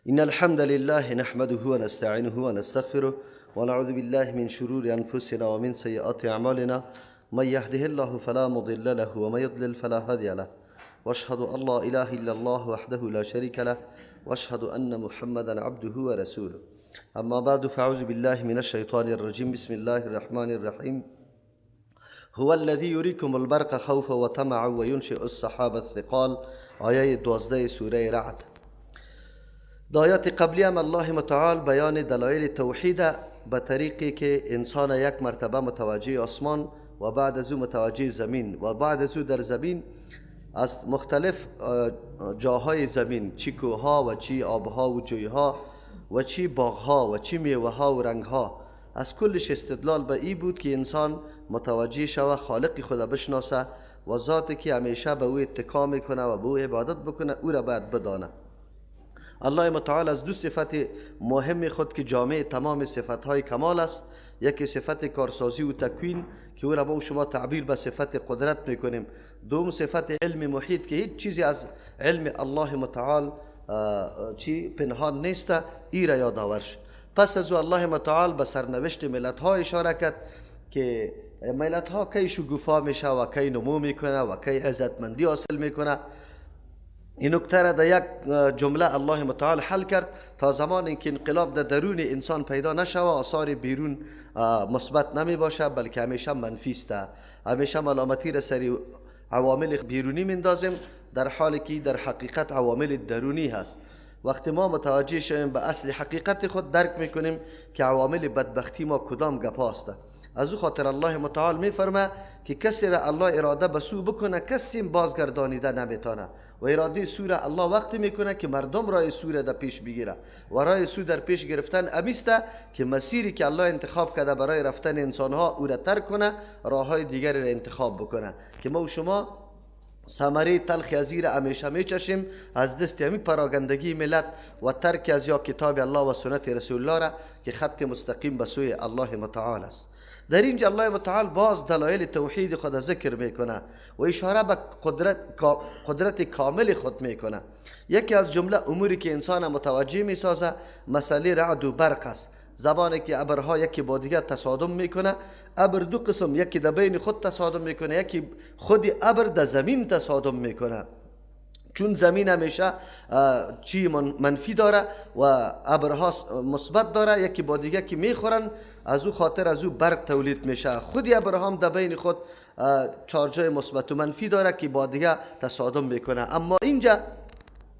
إن الحمد لله نحمده ونستعينه ونستغفره ونعوذ بالله من شرور أنفسنا ومن سيئات أعمالنا، من يهده الله فلا مضل له ومن يضلل فلا هادي له، واشهد أن لا إله إلا الله وحده لا شريك له، واشهد أن محمدا عبده ورسوله. أما بعد، فأعوذ بالله من الشيطان الرجيم. بسم الله الرحمن الرحيم. هو الذي يريكم البرق خوفا وطمعا وينشئ السحاب الثقال. آیه 12 سوره رعد. در آیات قبلی هم الله متعال بیان دلایل توحید به طریقی که انسان یک مرتبه متوجه آسمان و بعد از او متوجه زمین و بعد از او در زمین از مختلف جاهای زمین، چی کوهها و چی آبها و جویها و چی باغها و چی میوهها و رنگها، از کلش استدلال به ای بود که انسان متوجه شوه، خالق خدا بشناسه و ذاتی که همیشه به او اتکا میکنه و به او عبادت بکنه او را باید بدانه. الله متعال از دو صفت مهم خود که جامع تمام صفتهای کمال است، یکی صفت کارسازی و تکوین که او را با شما تعبیر به صفت قدرت میکنیم، دوم صفت علم محیط که هیچ چیزی از علم الله متعال چی پنهان نیست، ای را یادآور شد. پس از او الله متعال به سرنوشت ملت ها اشاره کرد که ملت ها کی شگوفا میشه و کی نمو میکنه و کی عزتمندی حاصل میکنه. این نکته را در یک جمله الله متعال حل کرد تا زمانی که انقلاب در درون انسان پیدا نشوه، آثار بیرون مثبت نمی باشه، بلکه همیشه منفی است. همیشه ملامتی را سری عوامل بیرونی میندازیم، در حالی که در حقیقت عوامل درونی هست. وقتی ما متوجه شویم به اصل حقیقت خود، درک میکنیم که عوامل بدبختی ما کدام گپ است. از او خاطر الله متعال میفرمه که کسی را الله اراده به سو بکنه کسی بازگردانیده نمیتونه، و اراده سو را الله وقتی میکنه که مردم رای سو را در پیش بگیره، و رای سو در پیش گرفتن امیسته که مسیری که الله انتخاب کرده برای رفتن انسانها او را ترک کنه، راههای دیگری را انتخاب بکنه که ما و شما ثمره تلخ از را همیشه میچشیم از دست همی پراگندگی ملت و ترک از یا کتاب الله و سنت رسول الله را که خط مستقیم به سوی الله متعال است. در اینجا الله متعال باز دلایل توحید خود ذکر میکنه و اشاره به قدرت کامل خود میکنه. یکی از جمله اموری که انسان متوجه میسازه مسئله رعد و برق است. زمانی که ابرها یکی با دیگر تصادم میکنه، ابر دو قسم، یکی در بین خود تصادم میکنه، یکی خود ابر در زمین تصادم میکنه. چون زمین همیشه چی منفی داره و ابرها مثبت داره، یکی با دیگه که میخورن، از او خاطر از او برق تولید میشه. خود ابرها هم در بین خود چارجای مثبت و منفی داره که با دیگه تصادم میکنه. اما اینجا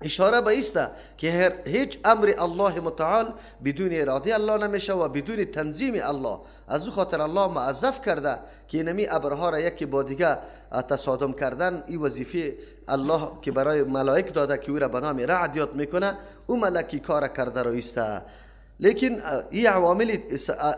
اشاره به است که هیچ امر الله متعال بدون اراده الله نمیشه و بدون تنظیم الله. از او خاطر الله معذف کرده که اینمی ابرها را یکی با دیگه تصادم کردن، این وظیفه الله که برای ملائک داده که او را به نام رعد یاد میکنه، او ملکی کار کرده را ایسته. لیکن این عوامل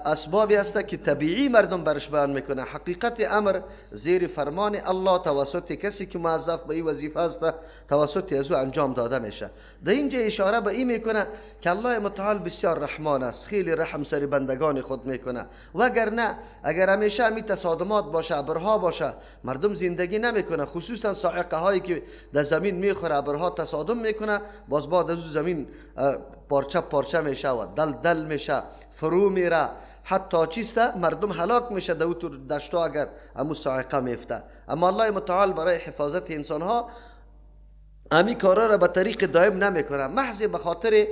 اسبابی است که طبیعی مردم برش بیان میکنه. حقیقت امر زیر فرمان الله توسط کسی که موظف به این وظیفه است توسط از او انجام داده میشه. در اینجا اشاره به این میکنه که الله متعال بسیار رحمان است، خیلی رحم سر بندگان خود میکنه، وگرنه اگر همیشه همی تصادمات باشه، ابرها باشه، مردم زندگی نمیکنه. خصوصا صاعقه هایی که در زمین میخوره، ابرها تصادم میکنه، باز بعد از او زمین پارچه پارچه میشه و دل دل میشه، فرو میره، حتی چیسته مردم هلاک میشه در تو دشتا اگر امو صاعقه میفته. اما الله متعال برای حفاظت انسان ها امی کارا را به طریق دائم نمیکنه، محض به خاطر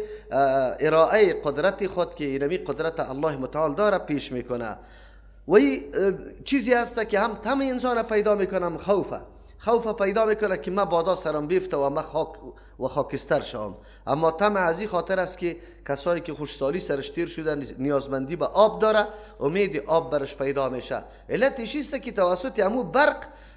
ارائه قدرت خود که اینمی قدرت الله متعال داره پیش میکنه. و این چیزی هست که هم تم انسان پیدا میکنه، هم خوف پیدا میکنه که ما بادا سرم بیفته و ما خاک و خاکستر شوم. اما طمع از این خاطر است که کسایی که خوشسالی سرش تیر شدن، نیازمندی به آب داره، امید آب برش پیدا میشه. علتش است که توسط امو برق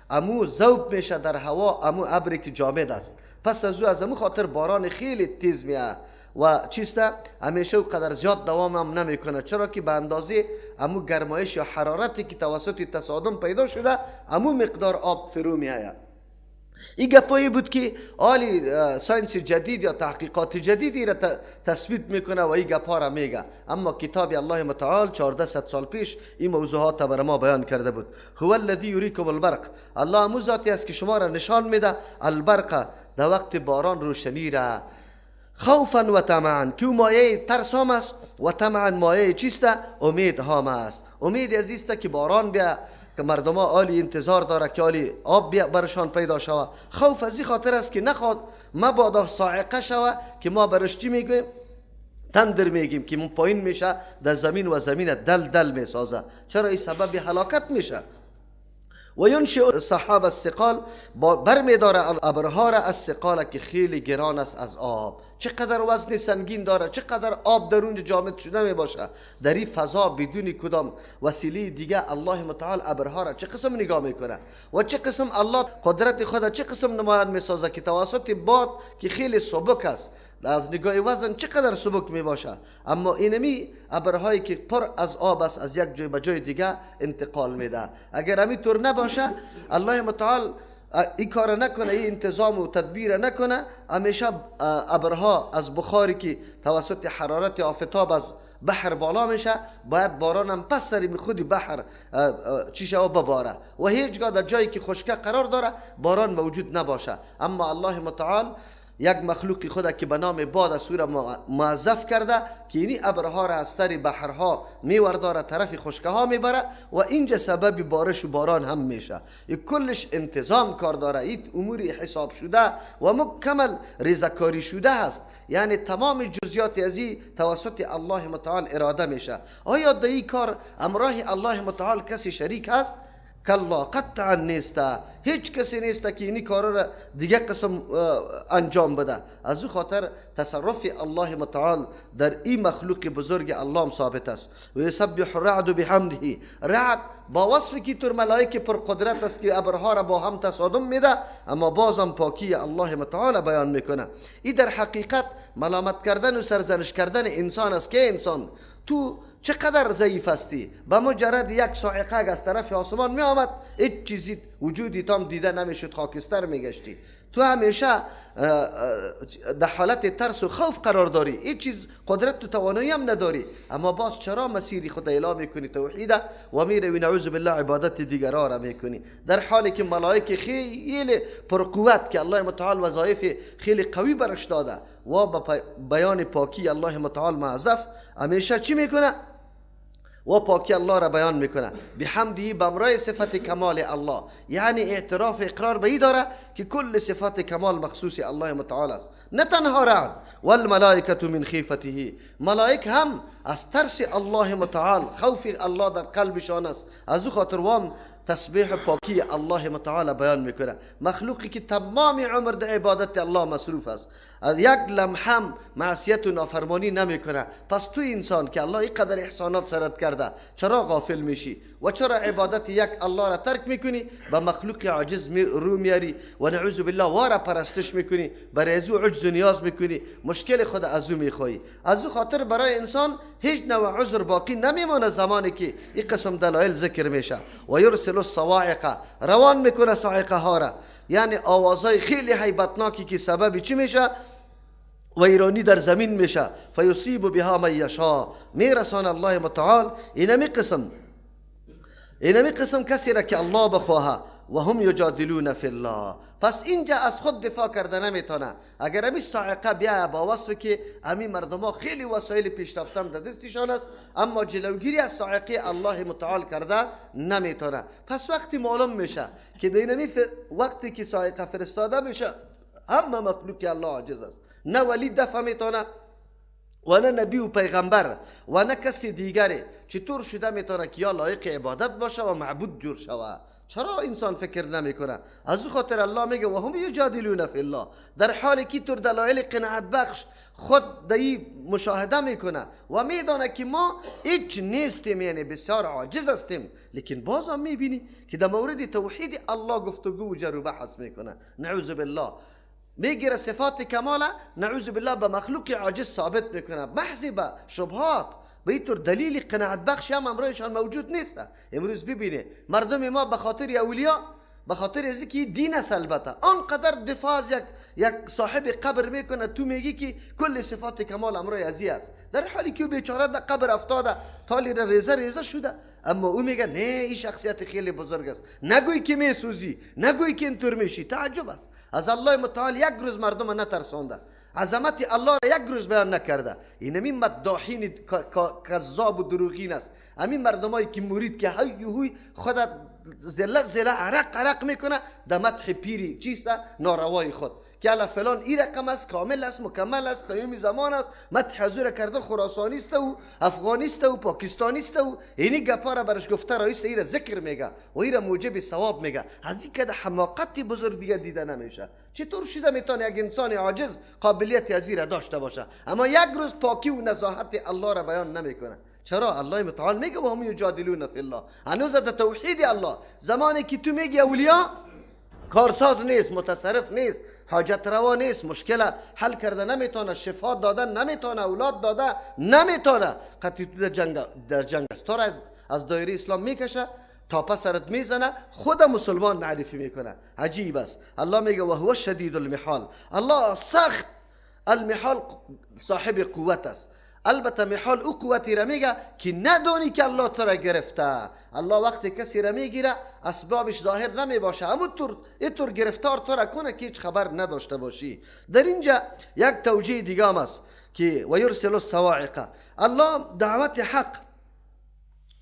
امو ذوب میشه در هوا، امو ابری که جامد است. پس از او از امو خاطر باران خیلی تیز میاد و چیسته همیشه او قدر زیاد دوام هم نمیکنه، چرا که به اندازه امو گرمایش یا حرارتی که توسط تصادم پیدا شده امو مقدار آب فرو میآید. این گپایی بود که آلی science جدید یا تحقیقات جدیدی را تثبیت میکنه و این گپا را میگه. اما کتاب الله متعال 1400 سال پیش این موضوعات بر ما بیان کرده بود. هو الذی یریکم البرق، الله امو ذاتی است که شما را نشان میده البرق، در وقت باران روشنی را. خوفا و طمعا، که مایه ترس هم است و طمعا مایه چیست؟ امید هم است. امید از است که باران بیا، که مردم ها آلی انتظار داره که آلی آب بیا برشان پیدا شوه. خوف از این خاطر است که نخواد مبادا صاعقه شوه که ما برش چی میگویم؟ تندر میگیم که پایین میشه در زمین و زمین دل دل میسازه. چرا؟ این سبب هلاکت میشه. و ینشئ السحاب الثقال، بر میداره ابرها را از ثقال که خیلی گران است از آب. چقدر وزن سنگین داره، چقدر آب در اونجا جامد شده می باشه. در این فضا بدون کدام وسیله دیگه الله متعال ابرها را چه قسم نگاه میکنه و چه قسم الله قدرت خود چه قسم نمایان میسازه که توسط باد که خیلی سبک است از نگاه وزن چقدر سبک می باشه، اما اینمی ابرهایی که پر از آب است از یک جای به جای دیگه انتقال میده. اگر همینطور نباشه، الله متعال این کار نکنه، این انتظام و تدبیر نکنه، همیشه ابرها از بخاری که توسط حرارت آفتاب از بحر بالا میشه، باید باران هم پس سری خودی بحر چی شوه بباره و هیچگاه در جایی که خشکه قرار داره باران موجود نباشه. اما الله متعال یک مخلوقی خدا که به نام باد از او را موظف کرده که اینی ابرها را از سر بحرها میورداره طرف خشکه ها میبره و اینجا سبب بارش و باران هم میشه. این کلش انتظام کار داره، این اموری حساب شده و مکمل ریزکاری شده است. یعنی تمام جزئیات از این توسط الله متعال اراده میشه. آیا در این کار امراه الله متعال کسی شریک هست؟ کلا، قطعا نیست. هیچ کسی نیست که اینی کارا را دیگه قسم انجام بده. از او خاطر تصرف الله متعال در این مخلوق بزرگ الله ثابت است. و یسبح الرعد بحمده، رعد با وصف که تر ملائکه پر قدرت است که ابرها را با هم تصادم میده، اما بازم پاکی الله متعال بیان میکنه. این در حقیقت ملامت کردن و سرزنش کردن انسان است که انسان تو چقدر ضعیف هستی، به مجرد یک صاعقه از طرف آسمان می آمد هیچ چیزی وجودی تام دیده نمیشد، خاکستر میگشتی. تو همیشه در حالت ترس و خوف قرار داری، هیچ چیز قدرت و توانایی هم نداری، اما باز چرا مسیری خود اعلام میکنی توحیده و میروی نعوذ بالله عبادت دیگرها را میکنی، در حالی که ملائکه خیلی پرقوت که الله متعال وظایف خیلی قوی برش داده و با بیان پاکی الله متعال معذف همیشه چی میکنه؟ و پاکی الله را بیان میکنه. بحمده، بمرای صفت کمال الله، یعنی اعتراف اقرار به این داره که کل صفات کمال مخصوص الله متعال است. نه تنها رعد، والملائکه من خیفته، ملائک هم از ترس الله متعال، خوف الله در قلبشان است، از او خاطر وام تسبیح پاکی الله متعال بیان میکنه. مخلوقی که تمام عمر در عبادت الله مصروف است، یک لمحه معصیت و نافرمانی نمیکنه. پس تو انسان که الله اینقدر احسانات سرت کرده چرا غافل میشی و چرا عبادت یک الله را ترک میکنی، به مخلوق عاجز رو میاری و نعوذ بالله وارا پرستش میکنی، برای از او عجز و نیاز میکنی، مشکل خود از او میخوایی. از او خاطر برای انسان هیچ نوع عذر باقی نمیمانه زمانی که این قسم دلایل ذکر میشه. و یرسل الصواعق، روان میکنه صاعقه ها را، یعنی آوازهای خیلی هیبتناکی که سبب چی میشه؟ و ایرانی در زمین میشه. فیصیب بها من یشا، میرسان الله متعال اینمی قسم کسی را که الله بخواهه. و هم یجادلون فی الله، پس اینجا از خود دفاع کرده نمیتونه. اگر امی صاعقه بیا با وصف که امی مردم ها خیلی وسایل پیشرفتن در دستشان است، اما جلوگیری از صاعقه الله متعال کرده نمیتونه. پس وقتی معلوم میشه که دینمی وقتی که صاعقه فرستاده میشه همه مخلوق الله عاجز است، نه ولی دفع میتونه و نه نبی و پیغمبر و نه کسی دیگری، چطور شده میتونه که یا لایق عبادت باشه و معبود جور شوه؟ چرا انسان فکر نمیکنه؟ از او خاطر الله میگه و هم یجادلون فی الله، در حالی که تر دلایل قناعت بخش خود دایی مشاهده میکنه و میدانه که ما هیچ نیستیم، یعنی بسیار عاجز هستیم، لیکن بازم میبینی که در مورد توحید الله گفتگو و جر و بحث میکنه. نعوذ بالله میگیره صفات کمال، نعوذ بالله به مخلوق عاجز ثابت میکنه، محض به شبهات، به اینطور دلیل قناعت بخش هم امرایشان موجود نیست. امروز ببینه مردم ما به خاطر اولیا، به خاطر از که دین است، البته آنقدر دفاع از یک صاحب قبر میکنه، تو میگی که کل صفات کمال امرای ازی است، در حالی که بیچاره در قبر افتاده، تالی را ریزه ریزه شده، اما او میگه نه این شخصیت خیلی بزرگ است، نگوی که میسوزی، نگوی که اینطور میشی. تعجب است از الله متعال یک روز مردم نترسانده. عظمت الله را یک روز بیان نکرده. اینمی مداحین کذاب و دروغین است، همین مردمایی که مرید که هی هوی خودت زله زله عرق عرق میکنه در مدح پیری چیست ناروای خود که الله فلان این رقم است، کامل است، مکمل است، قیوم زمان است، مدح حضور کرده، خراسانی است و افغانی است و پاکستانی است و اینی گپا را برش گفته رئیس ایره ذکر میگه و ایره موجب ثواب میگه. از این که حماقت بزرگ دیگه دیده نمیشه. چطور شده میتونه یک انسان عاجز قابلیت از ایره داشته باشه اما یک روز پاکی و نزاهت الله را بیان نمیکنه؟ چرا؟ الله متعال میگه و هم یجادلون فی الله، هنوز در توحید الله. زمانی که تو میگی اولیا کارساز نیست، متصرف نیست، حاجت روا نیست، مشکل حل کرده نمیتونه، شفا دادن نمیتونه، اولاد داده نمیتونه، قطعی تو در جنگ است، تو را از دایره اسلام میکشه، تا پس سرت میزنه، خود مسلمان معرفی میکنه. عجیب است. الله میگه و هو شدید المحال، الله سخت المحال صاحب قوت است. البته محال او قوتی را میگه که ندانی که الله تو را گرفته. الله وقتی کسی را میگیره اسبابش ظاهر نمی باشه، همونطور اینطور گرفتار تو را کنه که هیچ خبر نداشته باشی. در اینجا یک توجیه دیگه هم است که و یرسل الصواعق. الله دعوت حق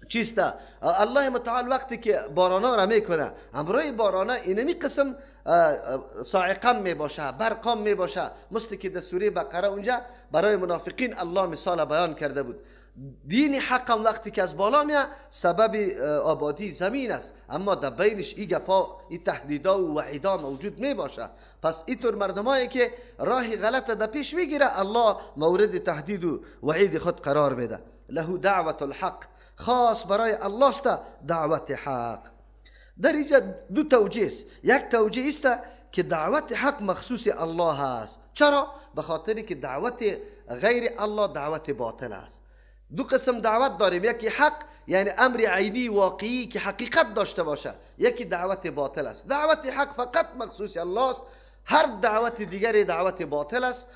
چیست؟ الله متعال وقتی که بارانا را میکنه، امرای بارانا اینمی قسم صاعقه می باشه، برقام می باشه، مثل که در سوره بقره اونجا برای منافقین الله مثال بیان کرده بود. دین حق هم وقتی که از بالا میاد سبب آبادی زمین است، اما در بینش ای گپا، ای تهدیدا و وعیدا موجود می باشه. پس اینطور مردمایی که راه غلط در پیش میگیره الله مورد تهدید و وعید خود قرار میده. له دعوت الحق، خاص برای الله است دعوت حق. در اینجا دو توجیه است. یک توجیه است که دعوت حق مخصوص الله است. چرا؟ به خاطر که دعوت غیر الله دعوت باطل است. دو قسم دعوت داریم، یکی حق یعنی امر عینی واقعی که حقیقت داشته باشه، یکی دعوت باطل است. دعوت حق فقط مخصوص الله است، هر دعوت دیگری دعوت باطل است.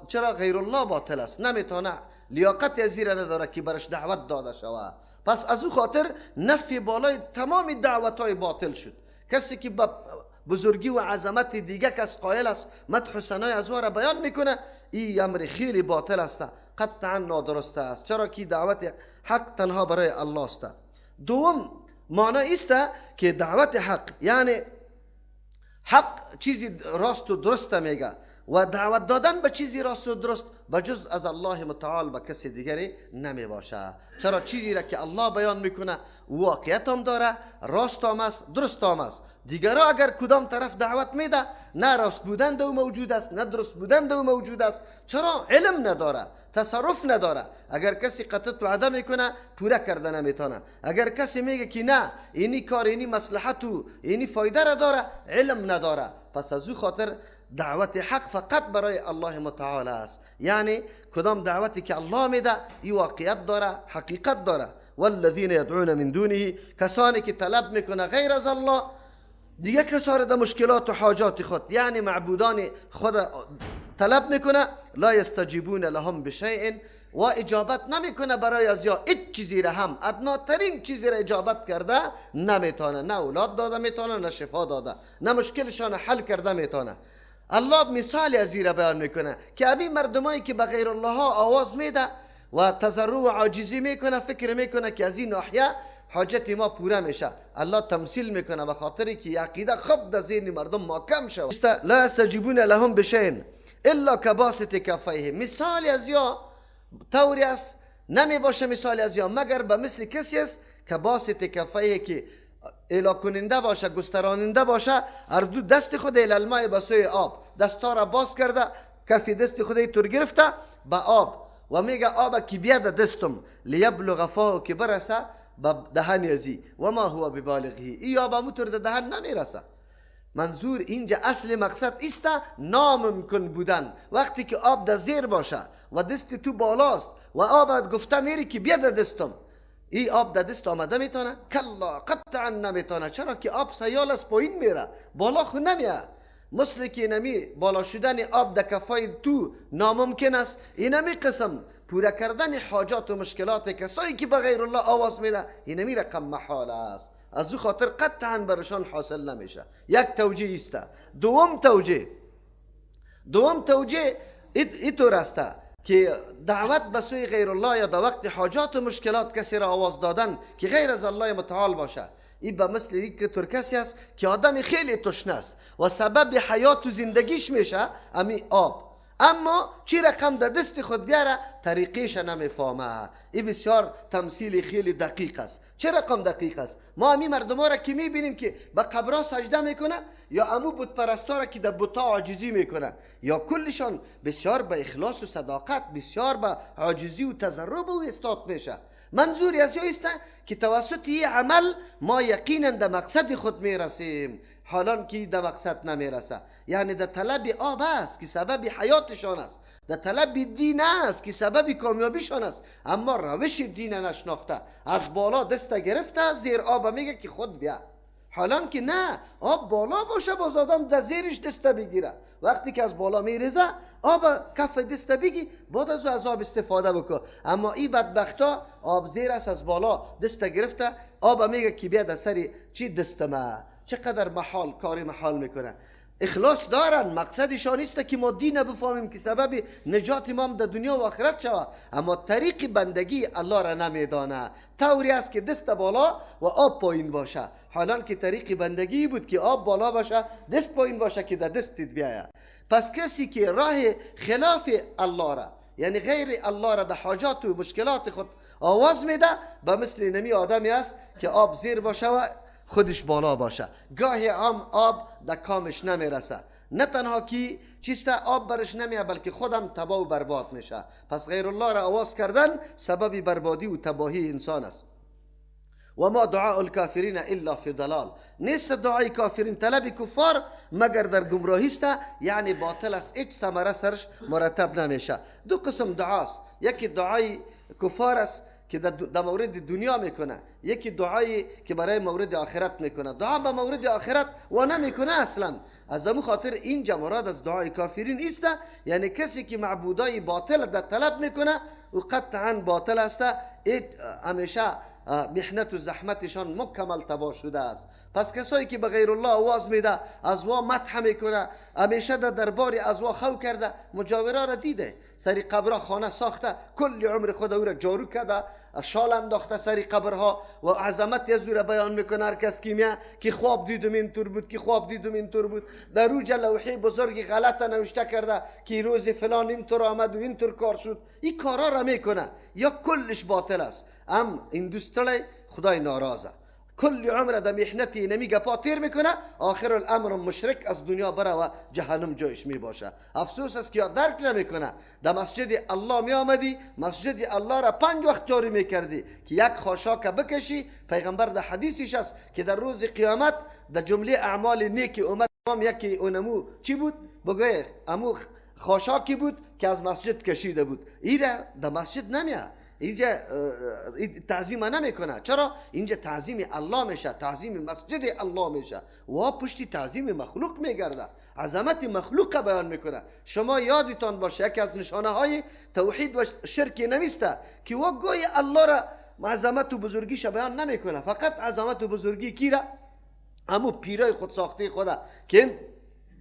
چرا؟ غیر الله باطل است، نمیتونه، لیاقت از این نداره که برش دعوت داده شود. پس از او خاطر نفی بالای تمام دعوت‌های باطل شد. کسی که به بزرگی و عظمت دیگه کس قائل است، مدح و ثنای از او را بیان میکنه، این امر خیلی باطل است، قطعا نادرست است. چرا که دعوت حق تنها برای الله است. دوم معنی است که دعوت حق یعنی حق چیزی راست و درست میگه و دعوت دادن به چیزی راست و درست بجز از الله متعال به کسی دیگری نمی باشه. چرا؟ چیزی را که الله بیان میکنه واقعیت هم داره، راست هم است، درست هم است. دیگرها اگر کدام طرف دعوت میده، نه راست بودن دو موجود است، نه درست بودن دو موجود است. چرا؟ علم نداره، تصرف نداره. اگر کسی قطعت وعده میکنه پوره کرده نمیتونه. اگر کسی میگه که نه اینی کار اینی مصلحت و اینی فایده را داره، علم نداره. پس از او خاطر دعوت حق فقط برای الله متعال است. یعنی کدام دعوتی که الله میده این واقعیت داره، حقیقت داره. والذین یدعون من دونه، کسانی که طلب میکنه غیر از الله دیگه کسانی در مشکلات و حاجات خود، یعنی معبودان خود طلب میکنه، لا یستجیبون لهم بشیء، و اجابت نمیکنه برای از یا هیچ چیزی را هم، ادناترین چیزی را اجابت کرده نمیتونه. نه اولاد داده میتونه، نه شفا داده، نه مشکلشان حل کرده میتونه. الله مثال از این را بیان میکنه که همین مردمایی که به غیر الله ها آواز میده و تضرع و عاجزی میکنه، فکر میکنه که از این ناحیه حاجت ما پوره میشه. الله تمثیل میکنه به خاطر که عقیده خوب در ذهن مردم محکم شود. لا استجیبون لهم بشیء الا کباسط کفیه، مثال از یا طوری است نمی باشه مثال از یا مگر به مثل کسی است که باسط کفیه که اعلا کننده باشه، گستراننده باشه، هر دو دست خود الالمای به سوی آب، دستا را باز کرده، کف دست خود تور گرفته به آب و میگه آب که بیاد دستم، لیبلغ فاه، که برسه به دهن ازی، و ما هو ببالغه، ای آب همونطور در دهن نمیرسه. منظور اینجا اصل مقصد است ناممکن بودن. وقتی که آب در زیر باشه و دست تو بالاست و آب گفته میری که بیاد دستم، ای آب در دست آمده میتونه؟ کلا، قطعا نمیتونه. چرا که آب سیال از پایین میره، بالا خو نمیه. مثل که اینمی بالا شدن آب در کفای تو ناممکن است، اینمی قسم پوره کردن حاجات و مشکلات کسایی که به غیر الله آواز میده، اینمی رقم محال است. از او خاطر قطعا برشان حاصل نمیشه. یک توجیه است. دوم توجیه اینطور است که دعوت به سوی غیر الله یا در وقت حاجات و مشکلات کسی را آواز دادن که غیر از الله متعال باشه، این به مثل یک طور کسی است که آدم خیلی تشنه است و سبب حیات و زندگیش میشه امی آب، اما چی رقم در دست خود بیاره طریقیش نمیفهمه. این بسیار تمثیل خیلی دقیق است. چه رقم دقیق است؟ ما امی مردم ها را که میبینیم که به قبرها سجده میکنه یا امو بت پرستا را که در بت‌ها عاجزی میکنه، یا کلشان بسیار به اخلاص و صداقت، بسیار به عاجزی و تضرع و استاد میشه. منظور از است که توسط این عمل ما یقینا در مقصد خود میرسیم، حالان که در مقصد نمیرسه. یعنی در طلب آب است که سبب حیاتشان است، در طلب دین است که سبب کامیابیشان است، اما روش دین نشناخته، از بالا دست گرفته زیر آب میگه که خود بیا، حالان که نه، آب بالا باشه باز آدم در زیرش دست بگیره. وقتی که از بالا میریزه آب کف دست بگی، بعد از آب استفاده بکن. اما این بدبختا آب زیر است، از بالا دست گرفته آب میگه که بیا در سر چی دست ما. چقدر محال، کاری محال میکنه. اخلاص دارن، مقصدشان است که ما دین بفهمیم که سبب نجات ما در دنیا و آخرت شود، اما طریق بندگی الله را نمیدانه. طوری است که دست بالا و آب پایین باشه، حالان که طریق بندگی بود که آب بالا باشه دست پایین باشه که در دستت بیاید. پس کسی که راه خلاف الله را، یعنی غیر الله را در حاجات و مشکلات خود آواز میده، به مثل نمی آدمی است که آب زیر باشه و خودش بالا باشه، گاهی هم آب در کامش نمیرسه، نه تنها که چیست آب برش نمیه بلکه خودم تباه و برباد میشه. پس غیر الله را آواز کردن سبب بربادی و تباهی انسان است. و ما دعاء الکافرین الا فی ضلال، نیست دعای کافرین طلب کفار مگر در گمراهی است، یعنی باطل است، هیچ ثمره سرش مرتب نمیشه. دو قسم دعاست، یکی دعای کفار است که در مورد دنیا میکنه، یکی دعایی که برای مورد آخرت میکنه. دعا به مورد آخرت و نمیکنه اصلا. از امو خاطر اینجا مراد از دعای کافرین است، یعنی کسی که معبودای باطل در طلب میکنه و قطعا باطل است، همیشه محنت و زحمتشان مکمل تباه شده است. پس کسایی که به غیر الله آواز میده، از وا مدح میکنه، همیشه در دربار از وا خو کرده، مجاورا را دیده، سری قبرها خانه ساخته، کل عمر خود او را جارو کرده، شال انداخته سری قبرها و عظمت از او را بیان میکنه. هر کس که میه که خواب دیدم اینطور بود، که خواب دیدم اینطور بود، در روج لوحه بزرگ غلط نوشته کرده که روز فلان اینطور آمد و اینطور کار شد. این کارا را میکنه یا کلش باطل است. ام این دوستای خدای ناراضه، کل عمر در محنتی نمی گپا تیر میکنه، آخر الامر مشرک از دنیا بره و جهنم جایش می باشه. افسوس است که یا درک نمیکنه. در مسجد الله می آمدی، مسجد الله را 5 وقت جاری میکردی که یک خاشاک بکشی. پیغمبر در حدیثش است که در روز قیامت در جمله اعمال نیک امت یکی اونمو چی بود؟ بگوی امو خاشاکی بود که از مسجد کشیده بود. ایره در مسجد نمیاد، اینجا تعظیم نمیکنه. چرا؟ اینجا تعظیم الله میشه، تعظیم مسجد الله میشه و پشتی تعظیم مخلوق میگرده، عظمت مخلوق بیان میکنه. شما یادتان باشه یکی از نشانه های توحید و شرک نمیسته که و گوی الله را عظمت و بزرگیش بیان نمیکنه، فقط عظمت و بزرگی کی را؟ امو پیرای خود ساخته خدا که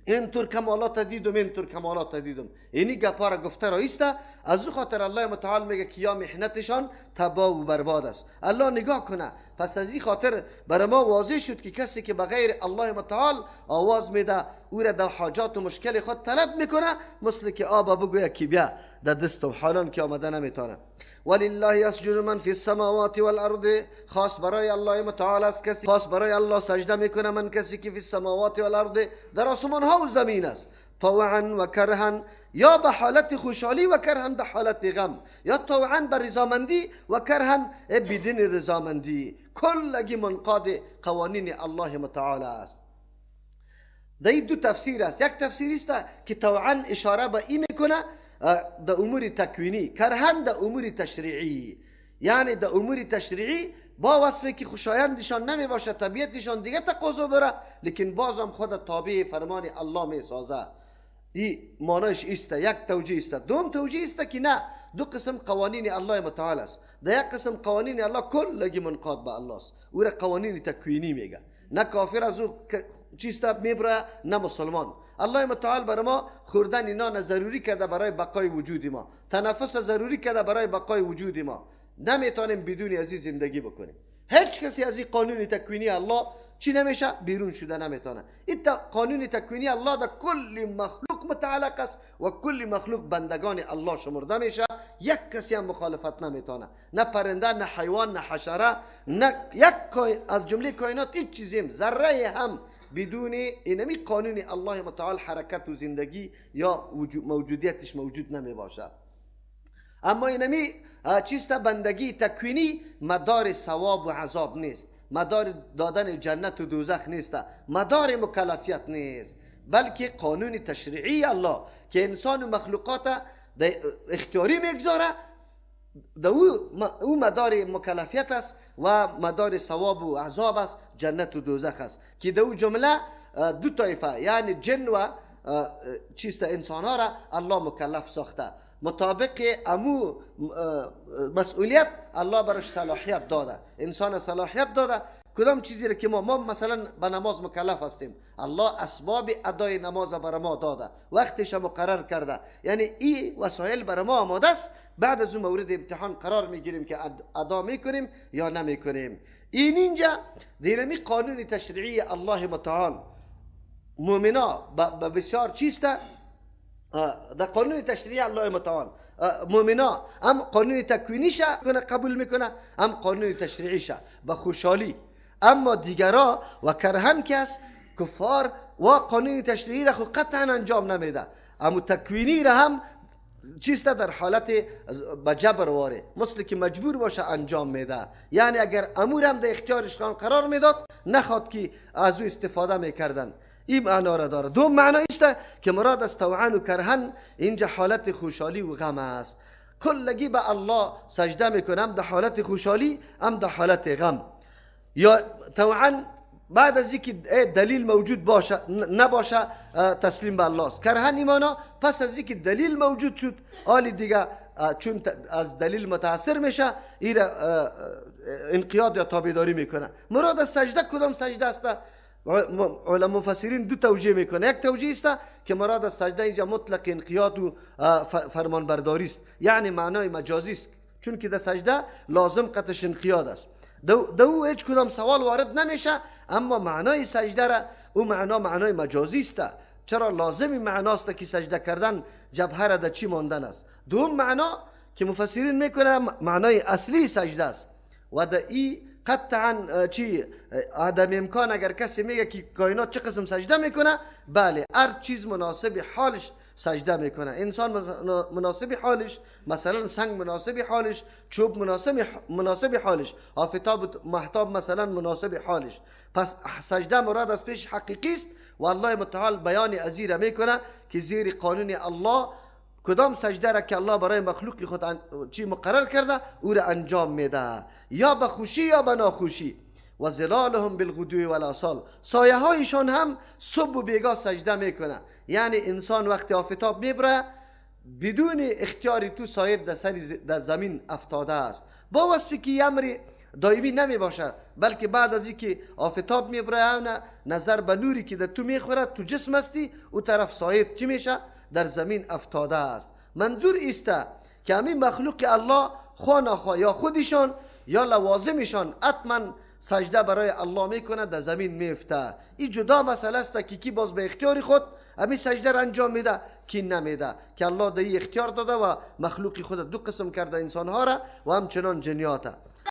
اینطور کمالات دیدم، اینطور کمالات دیدم، اینی گپا را گفته را ایسته. از او خاطر الله متعال میگه که یا محنتشان تباه و برباد است. الله نگاه کنه. پس از این خاطر برای ما واضح شد که کسی که بغیر الله متعال آواز میده، او را در حاجات و مشکل خود طلب میکنه، مثل که آب بگویا که بیا در دستم، حالان که آمده نمیتونه. ولله یسجد من فی السماوات والارض، خاص برای الله متعال است کسی، خاص برای الله سجده میکنه من کسی که فی السماوات والارض، در آسمان ها و زمین است، طوعا و کرها، یا به حالت خوشحالی و کرها به حالت غم، یا طوعا به رضامندی و کرها بدون رضامندی، کلگی منقاد قوانین الله متعال است. در این دو تفسیر است. یک تفسیر است که طوعا اشاره به این میکنه در امور تکوینی، کرهن در امور تشریعی، یعنی در امور تشریعی با وصفی که خوشایندشان نمی باشه، طبیعتشان دیگه تقاضا داره، لیکن بازم خود تابع فرمان الله می سازه. این معنیش است، یک توجیه است. دوم توجیه است که نه، دو قسم قوانین الله متعال است. در یک قسم قوانین الله کلگی منقاد به الله است، او را قوانین تکوینی میگه، نه کافر از او چیست میبره نه مسلمان. الله متعال برای ما خوردن نان ضروری کرده برای بقای وجود ما، تنفس ضروری کرده برای بقای وجود ما. نمیتونیم بدون از این زندگی بکنیم. هیچ کسی از این قانون تکوینی الله چی نمیشه؟ بیرون شده نمیتونه. این قانون تکوینی الله در کل مخلوق متعلق است و کل مخلوق بندگان الله شمرده میشه. یک کسی هم مخالفت نمیتونه، نه پرنده، نه حیوان، نه حشره، نه یک از جمله کائنات، هیچ چیزی، ذره هم بدون اینمی قانون الله متعال حرکت و زندگی یا موجودیتش موجود نمی باشه. اما اینمی چیست بندگی تکوینی مدار ثواب و عذاب نیست، مدار دادن جنت و دوزخ نیست، مدار مکلفیت نیست، بلکه قانون تشریعی الله که انسان و مخلوقات اختیاری میگذاره، او مدار مکلفیت است و مدار ثواب و عذاب است، جنت و دوزخ است که دو جمله دو طایفه یعنی جن و چیست انسان ها را الله مکلف ساخته. مطابق امو مسئولیت الله برش صلاحیت داده، انسان صلاحیت داده. کدام چیزی را که ما مثلا به نماز مکلف هستیم، الله اسباب ادای نماز بر ما داده، وقتش مقرر کرده، یعنی این وسایل بر ما آماده است. بعد از اون مورد امتحان قرار میگیریم که ادا میکنیم یا نمیکنیم. این اینجا دینمی قانون تشریعی الله متعال مؤمنا به بسیار چیست در قانون تشریعی الله متعال مؤمنا هم قانون تکوینیش قبول میکنه، هم قانون تشریعیش به خوشحالی. اما دیگرا و کرهن که است کفار و قانون تشریعی را خو قطعا انجام نمیده، اما تکوینی را هم چیست در حالت به جبر واره، مثل که مجبور باشه انجام میده. یعنی اگر امور هم در اختیارش قرار میداد نخواد که از او استفاده میکردن. این معنا را داره. دوم معنا است که مراد از طوعا و کرهن اینجا حالت خوشحالی و غم است. کلگی به الله سجده میکنم در حالت خوشحالی هم در حالت غم. یا طوعا بعد از اینکه دلیل موجود باشه نباشه تسلیم به الله است. کرهن ایمانا پس از اینکه دلیل موجود شد آلی دیگه چون از دلیل متاثر میشه این انقیاد یا تابعداری میکنه. مراد از سجده کدام سجده است؟ علما مفسرین دو توجیه میکنه. یک توجیه است که مراد از سجده اینجا مطلق انقیاد و فرمانبرداری است، یعنی معنای مجازی است، چون که در سجده لازم قطش انقیاد است. دو هیچ کدام سوال وارد نمیشه، اما معنای سجده را او معنا معنای مجازی است. چرا لازمی معناست که سجده کردن جبهه را در چی ماندن است. دوم معنا که مفسرین میکنه معنای اصلی سجده است و در ای قطعا چی عدم امکان اگر کسی میگه که کائنات چه قسم سجده میکنه، بله هر چیز مناسب حالش سجده میکنه. انسان مناسب حالش، مثلا سنگ مناسب حالش، چوب مناسب حالش، آفتاب مهتاب مثلا مناسب حالش. پس سجده مراد از پیش حقیقی است و الله متعال بیان ازی را میکنه که زیر قانون الله کدام سجده را که الله برای مخلوق خود چی مقرر کرده او را انجام میده، یا به خوشی یا به ناخوشی. و ظلالهم بالغدو والآصال، سایه هایشان هم صبح و بیگاه سجده میکنه. یعنی انسان وقتی آفتاب میبره بدون اختیار تو سایه در زمین افتاده است، با وصفی که امر دائمی نمی باشه، بلکه بعد از اینکه آفتاب میبره نظر به نوری که در تو میخوره تو جسم هستی او طرف سایه چی میشه؟ در زمین افتاده است. منظور ایست که همین مخلوق الله خواه نخواه یا خودشان یا لوازمشان حتما سجده برای الله میکنه، در زمین میفته. این جدا مسئله است که کی باز به اختیار خود همین سجده را انجام میده کی نمیده، که الله در اختیار داده و مخلوق خود دو قسم کرده، انسانها را و همچنان جنیات.